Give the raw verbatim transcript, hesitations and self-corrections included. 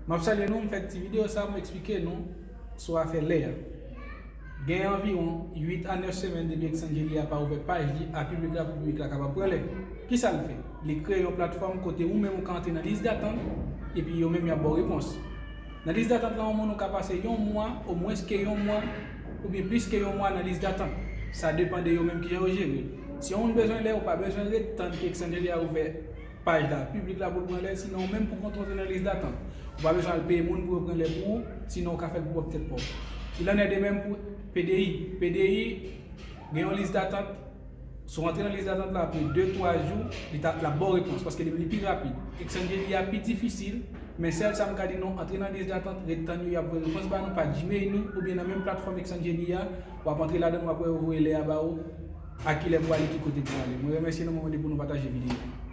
M ap salye nou, m fè ti videyo sa pou m eksplike nou sou afè lè a. Gen anviwon uit a nèf semèn depi Exangeli a pa ouvè paj li a piblik la pou piblik la kapab pran lè. Kisa l fè? Li kreye yon platfòm kote ou menm ou ka antre nan lis datant, epi yo menm y ap ba w repons. Nan lis datant la, yon moun ou ka pase yon mwa, omwens ke yon mwa, oubyen plis ke yon mwa nan lis datant. Sa depann de yo menm kijan yo jere l. Si yon moun bezwen lè, ou pa bezwen ret tann ke Exangeli a ouvè paj la piblik la pou l pran lè, sinon ou menm pou kont ou antre nan lis datant. Ou pa bezwen al peye moun pou yo pran lè pou ou, sinon ou ka fè l pou pwòp tèt pa w. Il en est de même pou P D I. P D I gen yon lis datant. Si w antre nan lis datant la, apre de twa jou, li ta, l ap ba w repons, paske li, li pi rapid. Exangeli a pi difisil, men sèl sa m ka di nou, antre nan lis datant, ret tann yo, y ap voye repons ba nou pa Gmail nou, oubyen nan menm platfòm Exangeli a, w ap antre ladan l, w ap wè yo voye lè a ba ou, a kilè pou ale, ki kote pou ale. Mwen remèsye nou, mwen mande pou nou pataje videyo.